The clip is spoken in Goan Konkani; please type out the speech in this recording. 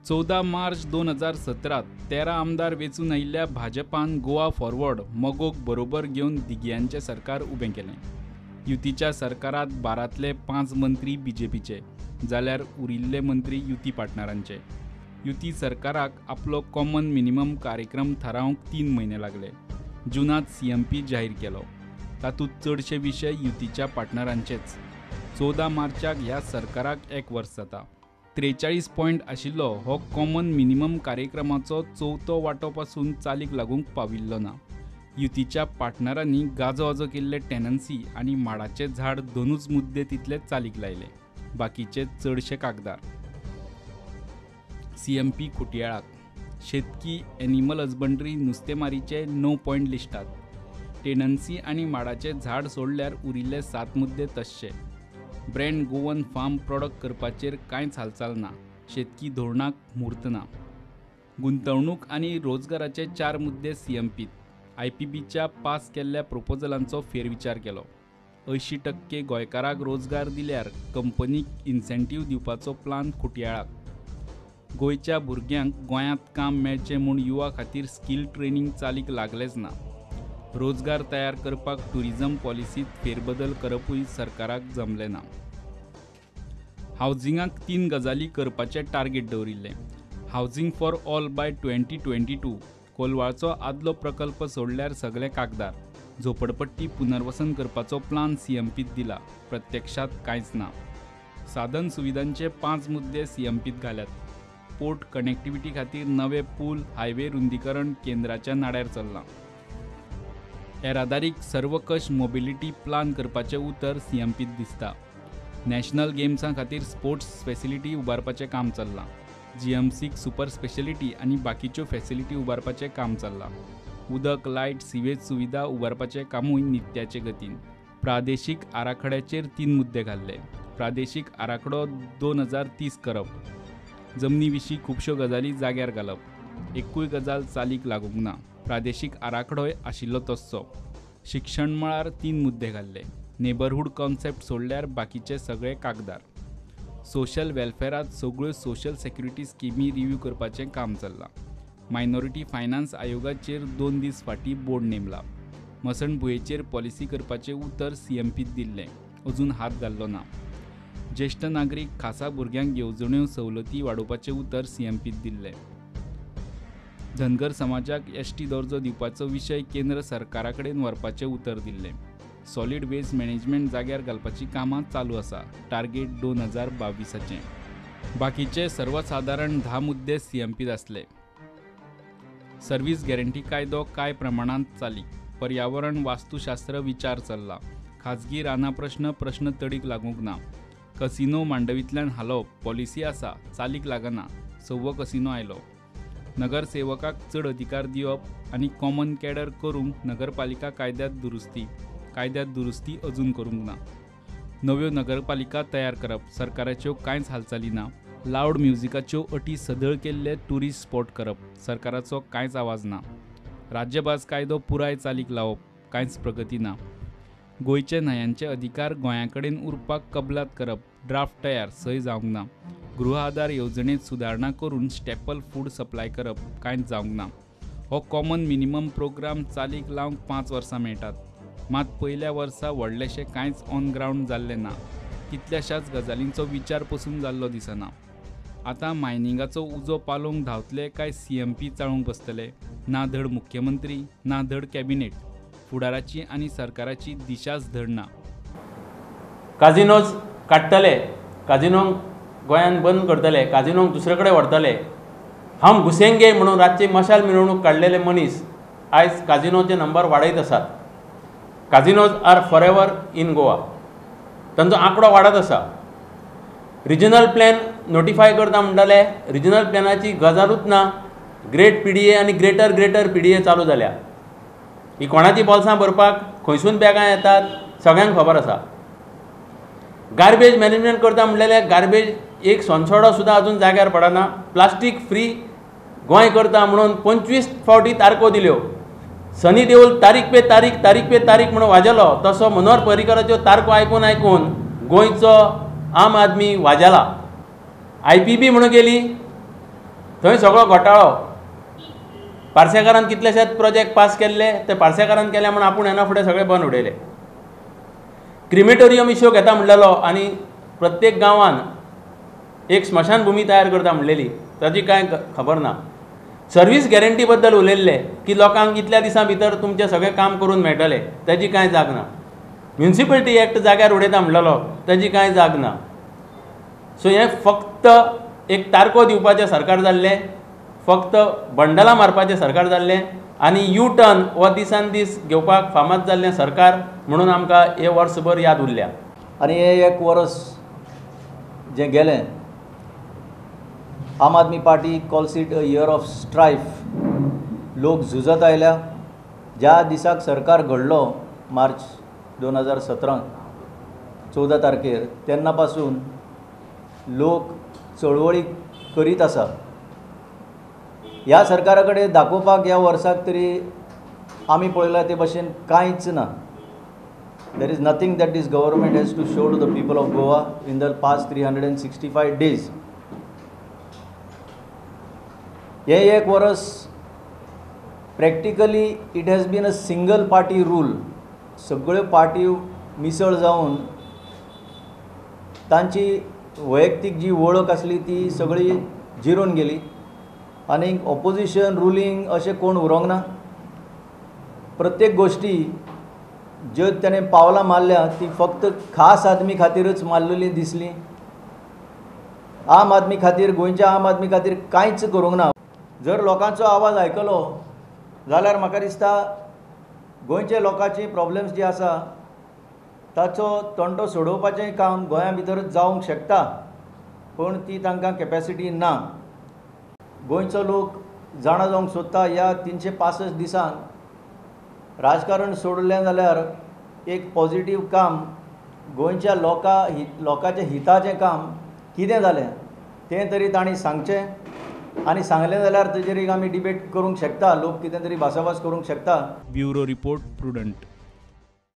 14 मार्च 2017 13 आमदार वेंचून आयिल्ल्या भाजपान गोवा फॉरवर्ड मगोक बरोबर घेवन दिग्यांचें सरकार उबें केलें. युतीच्या सरकारात 12तले 5 मंत्री बीजेपीचे जाल्यार उरिल्ले मंत्री युती पार्टनरांचे. युती सरकाराक आपलो कॉमन मिनिमम कार्यक्रम थारावंक 3 म्हयने लागले. जुनात सीएमपी जाहीर केलो. तातूंत चडशे विशय युतीच्या पार्टनरांचेच. 14 मार्चाक ह्या सरकाराक 1 वर्स जाता. 43 पॉयंट आशिल्लो हो कॉमन मिनिमम कार्यक्रमाचो चवथो वांटो पासून चालीक लागूंक पाविल्लो ना. युतीच्या पार्टनरांनी गाजोवाजो केल्ले टेनन्सी आनी माडाचें झाड दोनूच मुद्दे तितले चालीक लायले. बाकीचे चडशे कागदार. सीएमपी खुटयाळाक शेतकी, एनिमल हजबंड्री, नुस्तेमारीचे 9 पॉयंट लिस्टात. टेनन्सी आनी माडाचें झाड सोडल्यार उरिल्ले 7 मुद्दे तश्शे. ब्रँड गोवन फार्म प्रॉडक्ट करपाचेर कांयच हालचाल ना. शेतकी धोरणाक म्हूर्त ना. गुंतवणूक आनी रोजगाराचे 4 मुद्दे सीएमपीत. आयपीबीच्या पास केल्ल्या प्रपोजलांचो फेरविचार केलो. 80% गोंयकाराक रोजगार दिल्यार कंपनीक इन्सेंटीव दिवपाचो प्लान खुटयाळाक. गोंयच्या भुरग्यांक गोंयांत काम मेळचें म्हूण युवा खातीर स्कील ट्रेनींग चालीक लागलेंच ना. रोजगार तयार करपाक टुरिझम पॉलिसीत फेरबदल करपूय सरकाराक जमलें ना. हावजिंगाक 3 गजाली करपाचें टार्गेट दवरिल्लें. हावजिंग फॉर ऑल बाय 2022 कोलवाळचो आदलो प्रकल्प सोडल्यार सगळे कागदार. झोपडपट्टी पुनर्वसन करपाचो प्लान सीएमपीत दिला, प्रत्यक्षात कांयच ना. साधन सुविधांचे 5 मुद्दे सीएमपीत घाल्यात. पोर्ट कनेक्टिविटी खातीर नवे पूल, हायवे रुंदीकरण केंद्राच्या नाड्यार चल्लां. येरादारीक सर्वकश मोबिलिटी प्लान करपाचें उतर सीएमपीत दिसता. नॅशनल गेम्सां खातीर स्पोर्ट्स फॅसिलिटी उबारपाचें काम चल्लां. जीएमसीक सुपर स्पेशलिटी आनी बाकीच्यो फॅसिलिटी उबारपाचें काम चल्लां. उदक, लायट, सिवेज सुविधा उबारपाचें कामूय नित्याचे गतीन. प्रादेशीक आराखड्याचेर 3 मुद्दे घाल्ले. प्रादेशीक आराखडो 2030 करप, जमनी विशीं खुबश्यो गजाली जाग्यार घालप. एकूय गजाल चालीक लागूंक ना. प्रादेशीक आराखडोय आशिल्लो तस्सो. शिक्षण मळार 3 मुद्दे घाल्ले. नेबरहूड कॉन्सेप्ट सोडल्यार बाकीचे सगळे कागदार. सोशल वेलफेरात सगळ्यो सोशल सेक्युरिटी स्किमी रिव्यू करपाचें काम चल्लां. मायनॉरिटी फायनान्स आयोगाचेर 2 दीस फाटीं बोर्ड नेमला. मसणभुंयेचेर पॉलिसी करपाचें उतर सीएमपीत दिल्लें, अजून हात घाल्लो ना. ज्येश्ठ नागरीक, खासा भुरग्यांक येवजण्यो सवलती वाडोवपाचें उतर सीएमपीत दिल्लें. धनगर समाजाक एसटी दर्जो दिवपाचो विशय केंद्र सरकारा कडेन व्हरपाचें उतर दिल्लें. सॉलिड वेस्ट मॅनेजमेंट जाग्यार घालपाची कामां चालू आसा. टार्गेट 2022चें. बाकीचे सर्वसादारण 10 मुद्दे सीएमपीत आसले. सर्वीस गॅरंटी कायदो कांय प्रमाणांत चालीक. पर्यावरण वास्तुशास्त्र विचार चल्ला. खाजगी रानां प्रश्न तडीक लागूंक ना. कसिनो मांडवींतल्यान हालोवप पॉलिसी आसा, चालीक लागना. 6वो कसिनो आयलो. नगरसेवकाक चड अधिकार दिवप आनी कॉमन कॅडर करूंक नगरपालिका कायद्यांत दुरुस्ती. कायद्यांत दुरुस्ती अजून करूंक ना. नव्यो नगरपालिका तयार करप, सरकाराच्यो कांयच हालचाली ना. लावड म्युजिकाच्यो अटी सदळ केल्ले ट्युरिस्ट स्पॉट करप, सरकाराचो कांयच आवाज ना. राज्यभास कायदो पुराय चालीक लावप, कांयच प्रगती ना. गोंयचे न्हंयांचे अधिकार गोंया कडेन उरपाक कबलात करप, ड्राफ्ट तयार, सय जावंक ना. गृह आधार येवजणेंत सुदारणा करून स्टेपल फूड सप्लाय करप, कांयच जावंक ना. हो कॉमन मिनिमम प्रोग्राम चालीक लावंक 5 वर्सां मेळटात. मात पयल्या वर्सा व्हडलेशें कांयच ऑन ग्रावंड जाल्लें ना. कितल्याशाच गजालींचो विचार पसून जाल्लो दिसना. आतां मायनिंगाचो उजो पालोवंक धांवतले काय सीएमपी चाळूंक बसतले? ना धड मुख्यमंत्री, ना धड कॅबिनेट. फुडाराची आनी सरकाराची दिशाच धड ना. काजिनोज काडटले, काजिनोंक गोंयांत बंद करतले, काजिनोंक दुसरे कडेन व्हरतले. हम घुसेंगे म्हणून रातची मशाल मिरवणूक काडलेले मनीस आयज काजिनोचे नंबर वाडयत आसात. Casinos are forever in Goa. तांचो आंकडो वाडत आसा. रिजनल प्लॅन नोटिफाय करता म्हणटाले, रिजनल प्लॅनाची गजालूच ना. ग्रेट पीडीए आनी ग्रेटर ग्रेटर पीडीए चालू जाल्या. ही कोणाची बोल्सां भरपाक खंयसून बॅगां येतात सगळ्यांक खबर आसा. गार्बेज मॅनेजमेंट करता म्हणलेले, गार्बेज एक सोनसोडो सुद्दां अजून जाग्यार पडना. प्लास्टीक फ्री गोंय करता म्हणून 25 फावटी तारखो दिल्यो. सनी देओल तारीख पे तारीख, तारीख पे तारीख म्हणून वाजेलो, तसो मनोहर पर्रीकराच्यो तारखो आयकून आयकून गोंयचो आम आदमी वाजेला. आयपीबी म्हणून गेली, थंय सगळो घोटाळो. पार्सेकारान कितलेशेच प्रोजेक्ट पास केल्ले ते पार्सेकारान केले म्हूण आपूण येना फुडें सगळे बंद उडयले. क्रिमेटोरियम इश्यू घेता म्हणलेलो आनी प्रत्येक गांवान एक स्मशानभुमी तयार करता म्हणलेली, ताजी कांय खबर ना. सर्वीस गॅरंटी बद्दल उलयल्ले की लोकांक इतल्या दिसां भितर तुमचें सगळें काम करून मेळटलें, ताजी कांय जाग ना. म्युनिसिपलिटी एक्ट जाग्यार उडयता म्हणलेलो, ताजी कांय जाग ना. सो हें फक्त एक तारको दिवपाचें सरकार जाल्लें, फक्त बंडलां मारपाचें सरकार जाल्लें आनी यू टर्न हो दिसान दीस घेवपाक फामाद जाल्लें सरकार म्हणून आमकां हें वर्सभर याद उरल्या. आनी हें एक वर्स जें गेलें, Aam Aadmi Party calls it a year of strife. लोक झुजत आयल्या. ज्या दिसाक सरकार घडलो मार्च 2017 14 तारखेर, तेन्ना पासून लोक चळवळी करीत आसा. ह्या सरकारा कडेन दाखोवपाक ह्या वर्साक तरी आमी पळयला ते भशेन कांयच ना. There is nothing that this government has to show to the people of Goa in the past 365 days. हे एक वर्स practically it has been a single party rule. सगळ्यो पार्टी मिसळ जावन तांची वैयक्तीक जी वळख आसली ती सगळी जिरून गेली आनी ऑपोजिशन रुलींग अशें कोण उरोंक ना. प्रत्येक गोश्टी ज्यो ताणें पावलां मारल्या ती फक्त खास आदमी खातीरच मारलेली दिसली. आम आदमी खातीर, गोंयच्या आम आदमी खातीर कांयच करूंक ना. जर लोकांचो आवाज आयकलो जाल्यार म्हाका दिसता गोंयच्या लोकांची प्रॉब्लम्स जी आसा ताचो तंटो सोडोवपाचें काम गोंया भितर जावंक शकता, पूण ती तांकां कॅपेसिटी ना. गोंयचो लोक जाणा जावंक सोदता ह्या 365 दिसांक राजकारण सोडलें जाल्यार एक पॉजिटीव काम गोंयच्या लोकांच्या हिताचें काम कितें जालें तें तरी तांणी सांगचें आनी सांगलें जाल्यार तेजेर एक आमी डिबेट करूंक शकता, लोक कितें तरी भासाभास करूंक शकता. Bureau report, Prudent.